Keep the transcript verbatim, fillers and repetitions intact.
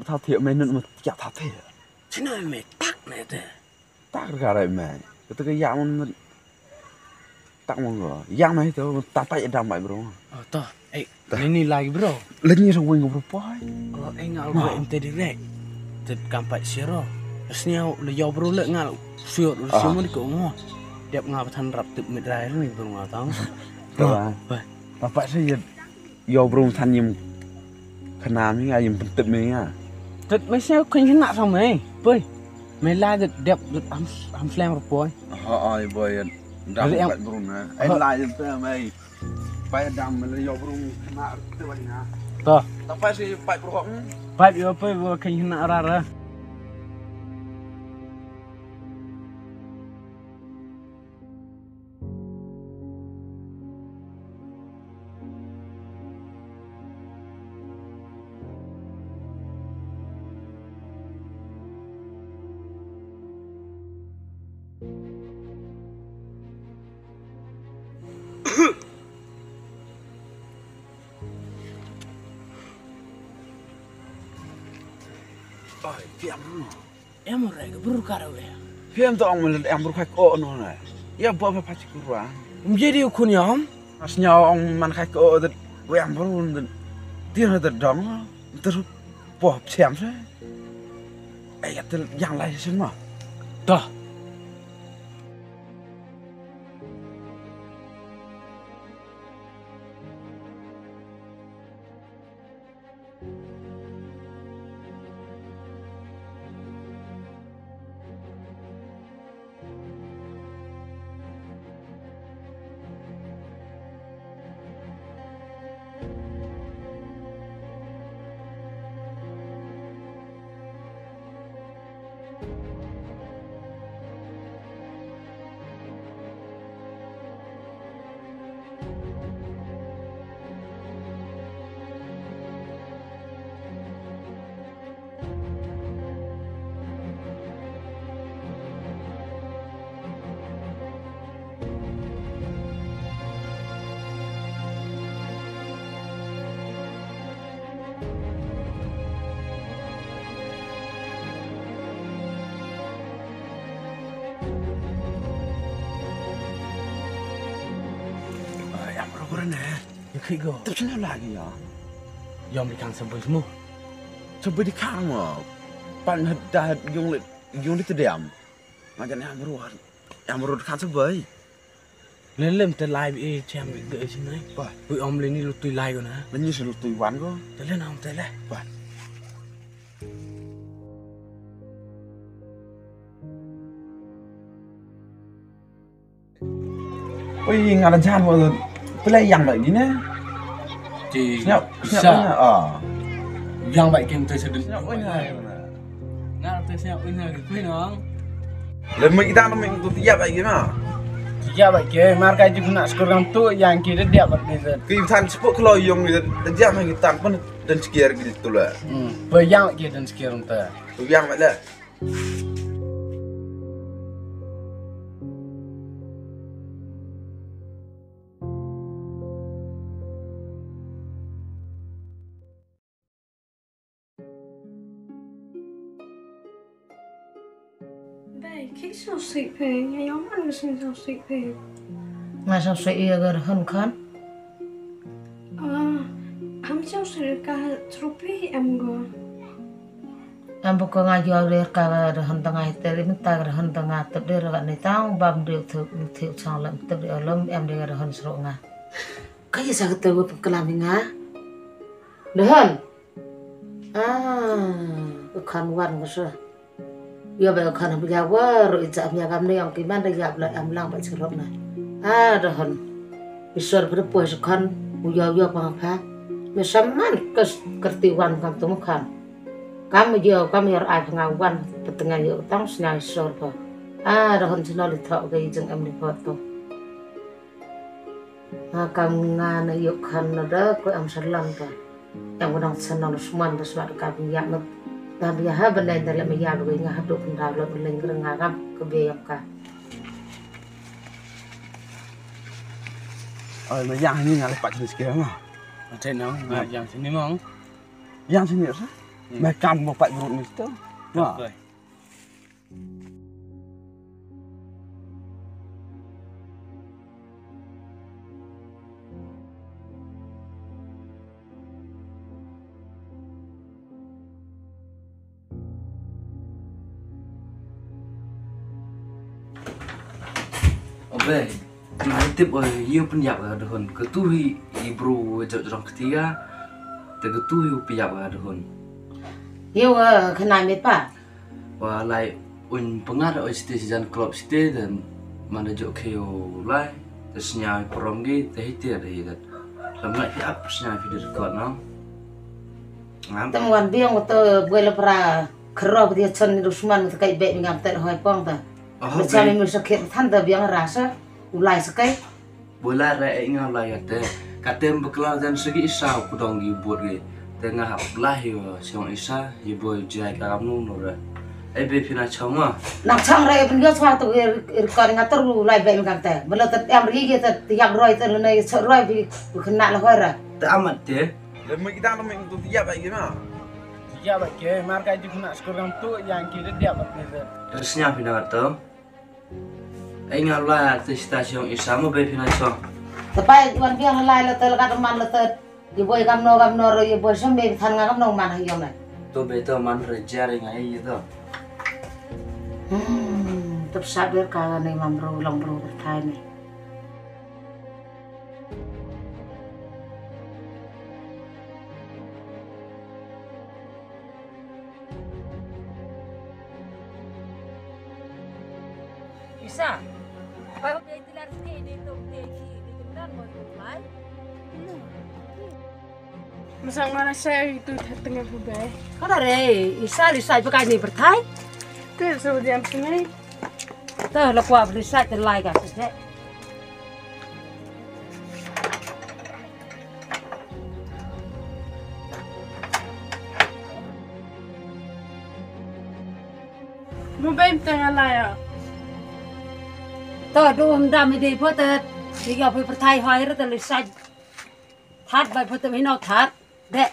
Tha thiah me nut me tiah tha thiah. Sino me tak ne te. Tak ka rai me. Kata ka ïa mon tak mon go. Yang me to ta pai dam bai bro. Oh to. Eh, ni ni lai bro. Le ni sa wing bro pai. Oh, eh nga bro em te direct. Te kam pai siro. Sniaw le yo bro le nga sio le sio mo di ko ngo. Dep nga pathan rap tip mit rai ni bro nga tang. To. Bai. Ta pai sa ye. Yo bro than yim khana mi nga yim pyntip mi nga. Tut me sñiaw khyn khynna sa me. Poi. Me la det dep det ham ham slem ro poi. Ha ai boy. Dam pat bro na. Ai la yim pe me. Pai dam me yo bro khana te wa nga. To. Ta pai si pai bro. Pai yo poi bo khyn khynna ra ra. Ai, piam. Em re ka bru ka re. Phi em to ong mel em bru khai ko no na. Ya bo pha pha chi kurwa. Um ye di khun yom. As nya ong man khai ko de we em bru de. Ti na de dong. Ter po siam se. Ai ya tel yang lai sen ma. To. Ai, em ro ko ne. Ya khai go. Tep sene lagi ya. Yom di kang samboi smu. Samboi di kang mo. Pan had da had yung le yung di tediam. Majan em ro. Em ro kan samboi. Lelem te lai e chem bi de sinai. Ba. Ui om le ni lutui lai go na. Lenyi se lutui wan go. Te le na om te le. Ba. Ui nga la jan mo. Pele yang ba gine. Ti. Sñiaw, sñiaw. Ah. Yang ba kim te sedut. Sñiaw oi na. Nga te sñiaw oi na ki kui nong. Lem kita no meng tu tiap lagi na. Tiap lagi, mar ka juk na skor kam tu yang ki de diap lagi. Ki tan sepuk kilo yung de diap lagi tan pun dan sekiar gitu lah. Hmm, pe yang ki dan sekiar tu. Tu yang lah. Bai, khie sngewsih phi, nga ïoh man ka sngewsih phi. Nga sngewsih ïa ka Rhun khan. Ah, ham sngewsih ka Rupi em go. Em ba ko nga ïoh rir ka Rhun ta nga ite ri mynta ka Rhun ta nga tip rir ka ni tang bam ri u thuk u thuk chang lam tip ri olom em ri ka Rhun sru nga. Ka ïa sa ka te wa pynkylla mi nga. Rhun. Ah, u khan wan ko sa. Ïa ba u khan ba ïa wa ru i cha mi kam ne ong ki man da ïa bla em lang ba chirok na. Ah, Rhun. Isor ba da poi sa khan u ïa ïa ba pha. Me sa man ka kyrti wan kam tu mu khan. Kam ïa kam ïa ai pha nga wan ba tnga ïa tang sna isor ba. Ah, Rhun sna li thok ga i jeng em li pho tu. Ha kam nga na ïoh khan na da ko am salam ta. Yang wadang sana lo sman da smat ka biya mat. Da biya ha ban da la maya ba nga ha dok nda lo ban leng nga ngam ka biya ka. Oi ma yang ni nga le pat ni sikit ma. Ate na nga yang sini mong. Yang sini sa. Me kam mo pat brut ni to. Wa. Obe, nga tip oi yu pynïap ka dehun. Katu hi i bru jot jrong ktiga. Te katu hi u pynïap ka dehun. Yu, eh, kena mit pa. Wa lai un pengar oi site sijan klop site dan mana jok ke u lai. Te snya parom gi te hite de hi dat. Lam ngai ti ap snya video record no. Ngam. Tem wan biang wa te bwe la pra khero dia chon ni dusman te kai be ngam te hoi pong ta. Oh, macam be. Ni musa kit than te biang rasa ulai sekai. Bwe la re ai nga ulai ya te. Katem bekla jan segi isa ku dong gi buat gi. Te nga hap lah yo siong isa ye bwe jai ka kam nu no re. Ai be pina chong ma. Nak chang re pun yo chwa tu ir ir kon nga ter ulai be ngam te. Bela te em ri ge te yak roi te le nei chot roi bi kena la hoi ra. Te amat te. Lem kita lem tu tiap lagi ma. Tiap lagi mar ka juk nak sekurang tu yang kita tiap lagi. Terusnya pindah tu. Ai nga la te sita siong isa mo be pina chong. Tepai wan biang lai la te la ka man la te. Ye boy kam no kam no ro ye boy sem be than nga kam no man ha yong na. To be to man re jar nga ye to. Hmm, tep saber ka ne mam ro long ro berthai ne. Isa. Pai hop dei tilar sini dei tu dei ki dei ki dan mo yung lai. Masa ngana saya itu tengah hubai. Kada re, isa risai pakai ni berthai. Tu suruh diam sini. Tah la kwa risai te lai ka sini. Mo bem tengah laya. To du um dam ide po te. Tiga pui perthai hai re te lisai. That bai po te mino that. De.